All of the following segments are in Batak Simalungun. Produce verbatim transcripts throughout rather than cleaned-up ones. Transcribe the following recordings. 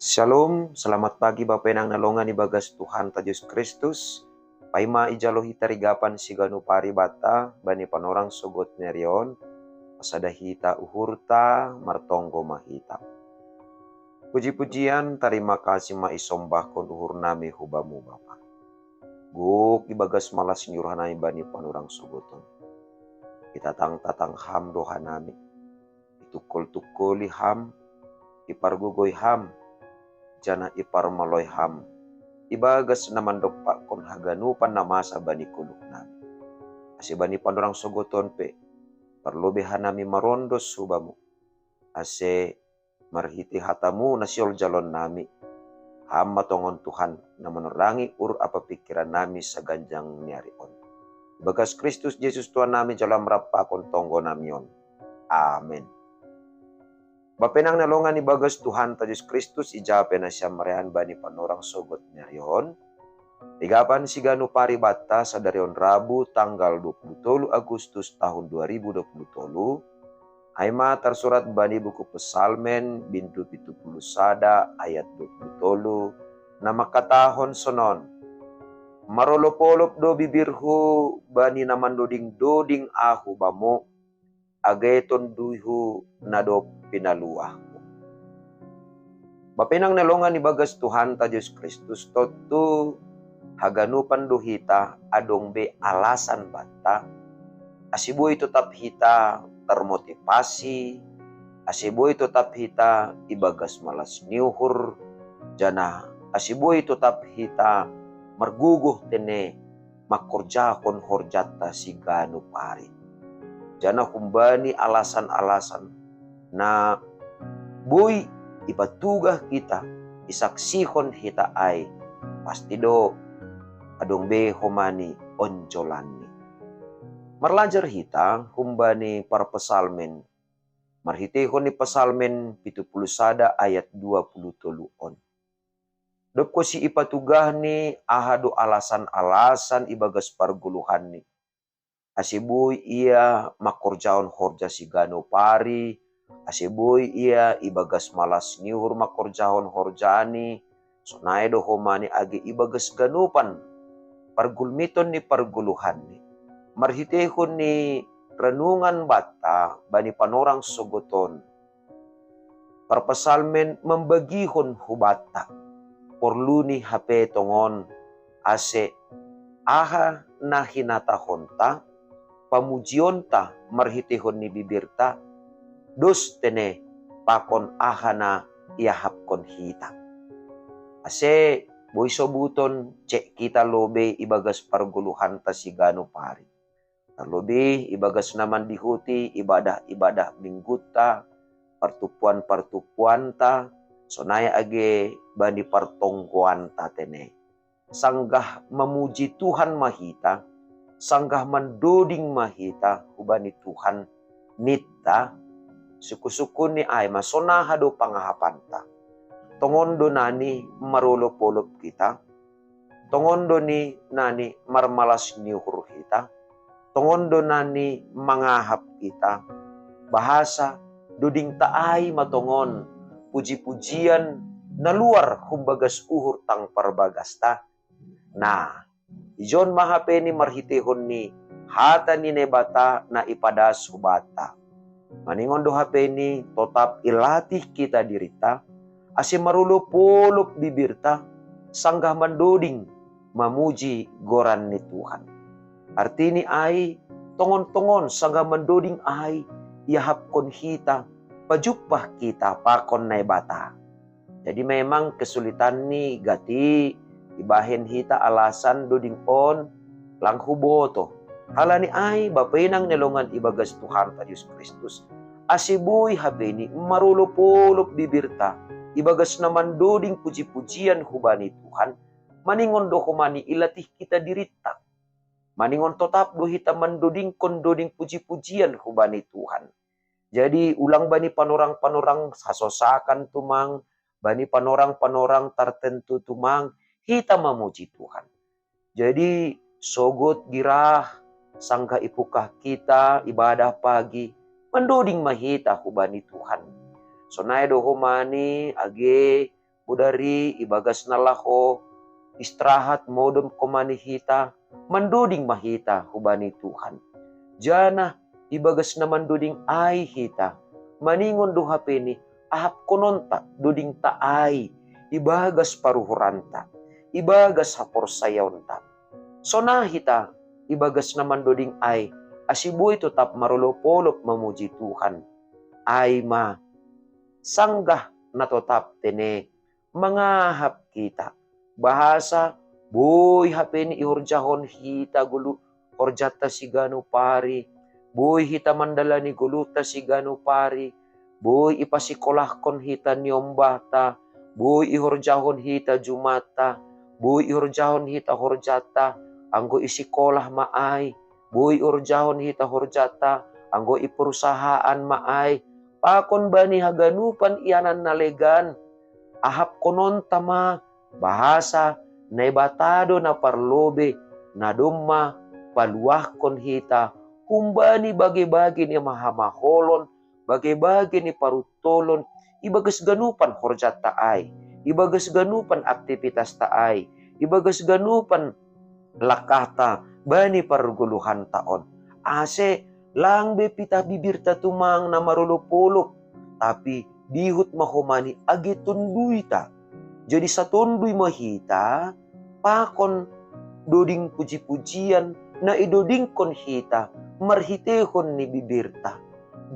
Shalom, selamat pagi Bapenang na longan ibagas Tuhanta Jesus Kristus. Paima ijalo hita rigapan siganu pari banta bani panorang sogot ni ari on, pasada hita uhurta, martonggo ma hita. Puji-pujian, tarima kasih ma isombahkon uhurnami hu Bamu Bapa. Gok ibagas malas ni uhur hanami bani panorang sogot on. Itatang-tatang Ham do hanami. Itungkol-tungkoli Ham, ipargogoi Ham, janah iparmaloi Ham ibagas na mandompakkon haganupan na masa bani goluhnami. Ase bani panorang sogot on pe, parlobei hanami marondos hu Bamu, ase marhitei hata-Mu na sihol jalonnami, Ham ma tongon Tuhan na manorangi uhur ampa pingkirannami saganjang ni ari on. Ibagas Kristus Jesus Tuhannami jalo Ham rap pakon tonggonami on. Amen. Bapenang na longan ibagas Tuhanta Jesus Kristus, ija pe nasiam maryahan bani panorang sogot ni ari on. Rigapan siganu pari banta sadari on Rabu tanggal dua puluh tolu Agustus tahun dua ribu dua puluh tolu, ai ma tarsurat bani buku Psalmen bindu pitu puluh sada ayat dua puluh tolu, na mangkatahon sonon: Marolop-olop do bibirhu bani na mandoding-doding ahu Bamu, age tonduyhu na dob pinaluahhu. Bapenang na longan ibagas Tuhanta Jesus Kristus, tontu haganupan do hita adong be alasan banta, ase boi totap hita termotivasi, ase boi totap hita ibagas malas ni uhur, janah ase boi totap hita margogoh tene mangkorjahon horjanta siganup ari. Janah humbani alasan-alasan na boi ipatugah hita, isaksihon hita ai, pasti do adong be homa ni onjolanni. Marlajar hita humbani parpsalmen, marhiteihon ni Psalmen pitu puluh sada ayat dua puluh tolu on. Dob konsi ipatugahni aha do alasan-alasan ibagas pargoluhanni, ase boi ia mangkorjahon horja siganup ari, ase boi ia ibagas malas ni uhur mangkorjahon horjani, sonai do homa ni age ibagas ganupan pargulmiton ni pargoluhanni. Marhiteihon ni renungan banta bani panorang sogot on, parpsalmen mambagihon hubanta porlu ni hape tongon, ase aha na hinatahonta, pamujionta marhiteihon ni bibirta, dos tene pakon aha na iahapkon hita. Ase boi sobuton cek hita lobei ibagas pargoluhanta siganup ari. Terlebih ibagas na mandihuti ibadah-ibadah minggunta, partumpuan-partumpuanta, sonai age bani partonggoanta tene. Sanggah mamuji Tuhan ma hita, sanggah mandoding ma hita hubani Tuhan, ninta, sungkun-sungkunni ai ma sonaha do pangahapanta. Tongon do nani marolop-olop hita, tongon do ni nani marmalas ni uhur hita, tongon do nani mangahap hita, bahasa dodingta ai ma tongon puji-pujian na luar humbagas uhur tang parbagasta. Nah, ijon ma hape ni marhiteihon ni hata ni Naibata na ipadas hubanta. Maningon do hape ni totap ilatih hita dirinta, ase marolop-olop bibirta, sanggah mandoding mamuji goran ni Tuhan. Artini ai, tongon-tongon sanggah mandoding ai, iahapkon hita pajumpah hita pakon Naibata. Jadi memang kesulitanni gati ibahen hita alasan doding on lang huboto. Halani ai bapenang na longan ibagas Tuhanta Jesus Kristus, ase boi hape ni marolop-olop bibirta ibagas na mandoding puji-pujian hubani Tuhan, maningon do homa ni ilatih hita dirinta. Maningon totap do hita mandodingkon doding puji-pujian hubani Tuhan. Jadi ulang bani panorang-panorang hasosakan tumang, bani panorang-panorang tertentu tumang, hita mamuji Tuhan. Jadi sogot girah sanggah ipungkah hita ibadah pagi, mandoding ma hita hubani Tuhan. Sonai do homa ni age Bodari ibagas na laho istirahat modom komani hita, mandoding ma hita hubani Tuhan. Janah ibagas na mandoding ai hita, maningon do hapeni ahapkononta dodingta ai ibagas paruhuranta, ibagas haporsayaonta. Sona hita ibagas na mandoding ai, ase boi totap marolop-olop mamuji Tuhan. Ai ma sanggah na totap tene mangahap hita. Bahasa boi hapeni ihorjahon hita goluh horjanta siganup ari, boi hita mandalani goluhta siganup ari, boi ipasikolahkon hita niombahta, boi ihorjahon hita Jumatta, boi ihorjahon hita horjanta anggo isikolah ma ai, boi ihorjahon hita horjanta anggo iperusahaan ma ai, pakon bani haganupan ianan na legan, ahapkononta ma bahasa Naibata do na parlobei, na domma paluahkon hita humbani bage-bage ni hamaholon, bage-bage ni paruntolon, ibagas ganupan horjanta ai, ibagas ganupan aktipitasta ai, ibagas ganupan langkahta bani pargoluhanta on. Ase lang be pitah bibirta tumang na marolop-olop, tapi dihut ma homani age tonduita. Jadi satonduy ma hita pakon doding puji-pujian na idodingkon hita marhiteihon ni bibirta.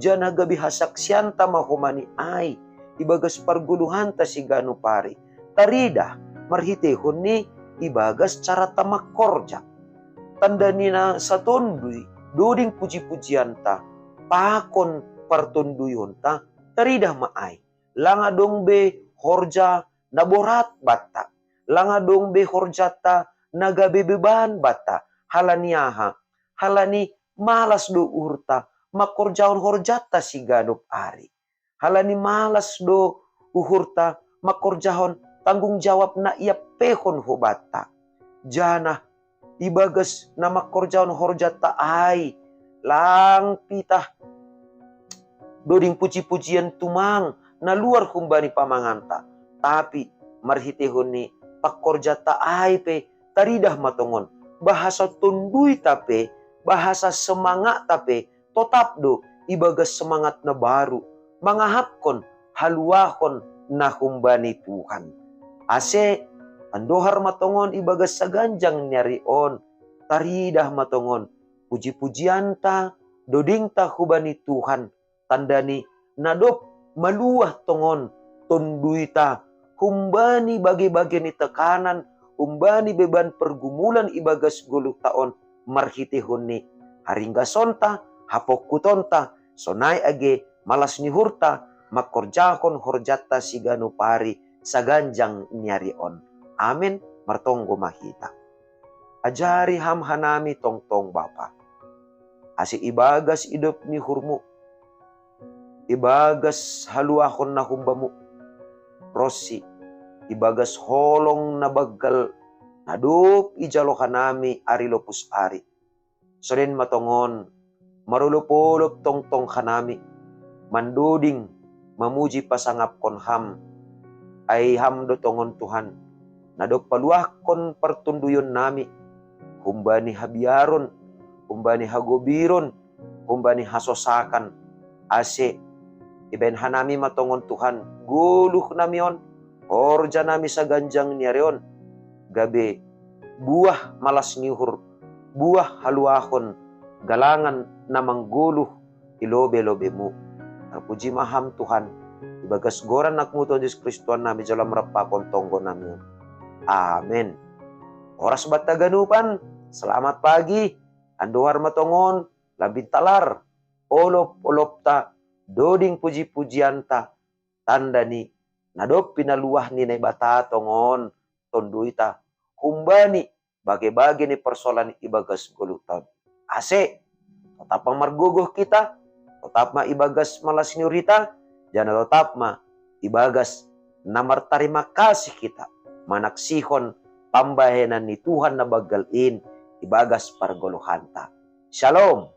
Janah gabe hasaksianta ma homani ai ibagas pargoluhanta siganup ari, taridah marhiteihon ni ibagas caranta mangkorja. Tanda ni na satonduy doding puji-pujianta pakon partonduyonta, taridah ma ai. Lang adong be horja na borat banta, lang adong be horjanta na gabe beban banta. Halani aha? Halani malas do uhurta mangkorjahon horjanta siganup ari. Halani malas do uhurta mangkorjahon tanggung jawab na iampehon hubanta. Janah ibagas na mangkorjahon horjanta ai, lang pitah doding puji-pujian tumang na luar humbani pamanganta, tapi marhiteihon ni pangkorjanta ai pe taridah ma tongon, bahasa tonduita pe, bahasa semangatta pe totap do ibagas semangat na baru, mangahapkon haluahon na humbani Tuhan. Ase andohar ma tongon ibagas saganjang ni ari on, taridah ma tongon puji-pujianta, dodingta hubani Tuhan, tanda ni na dob maluah tongon tonduita humbani bage-bage ni tekanan, humbani beban pergumulan ibagas goluhta on, marhiteihon ni haringgasonta, hapongkutonta, sonai age malas ni uhurta mangkorjahon horjanta siganup ari saganjang ni ari on. Amen. Martonggo ma hita. Ajari Ham hanami tongtong, Bapa, ase ibagas idop ni uhurMu, ibagas haluahon na humbaMu, ronsi ibagas holong na banggal na dob ijalo hanami ari lopus ari, sonden ma tongon marolop-olop tongtong hanami mandoding, mamuji, pasangapkon Ham. Ai Ham do tongon, Tuhan, na dob paluahkon partonduyonnami humbani habiaron, humbani hagobiron, humbani hasosakan, ase ibahen hanami ma tongon, Tuhan, goluhnami on, horjanami saganjang ni ari on, gabe buah malas ni uhur, buah haluahon, galangan na manggoluh i lobe-lobeMu. Tarpuji ma Ham, Tuhan, ibagas goran AnakMu, Tuhan Jesus Kristus, Tuhannami, jalo Ham rap pakon tonggonami on. Amen. Horas banta haganupan, selamat pagi. Andohar ma tongon, lambin talar olop-olopta, doding puji-pujianta, tanda ni na dob pinaluah ni Naibata tongon tonduita humbani bage-bage ni persoalan ibagas goluhta on. Ase totap ma margogoh hita, totap ma ibagas malas ni uhur hita, janah totap ma ibagas na martarima kasih hita manaksihon pambahenan ni Tuhan na banggal in ibagas pargoluhanta. Shalom.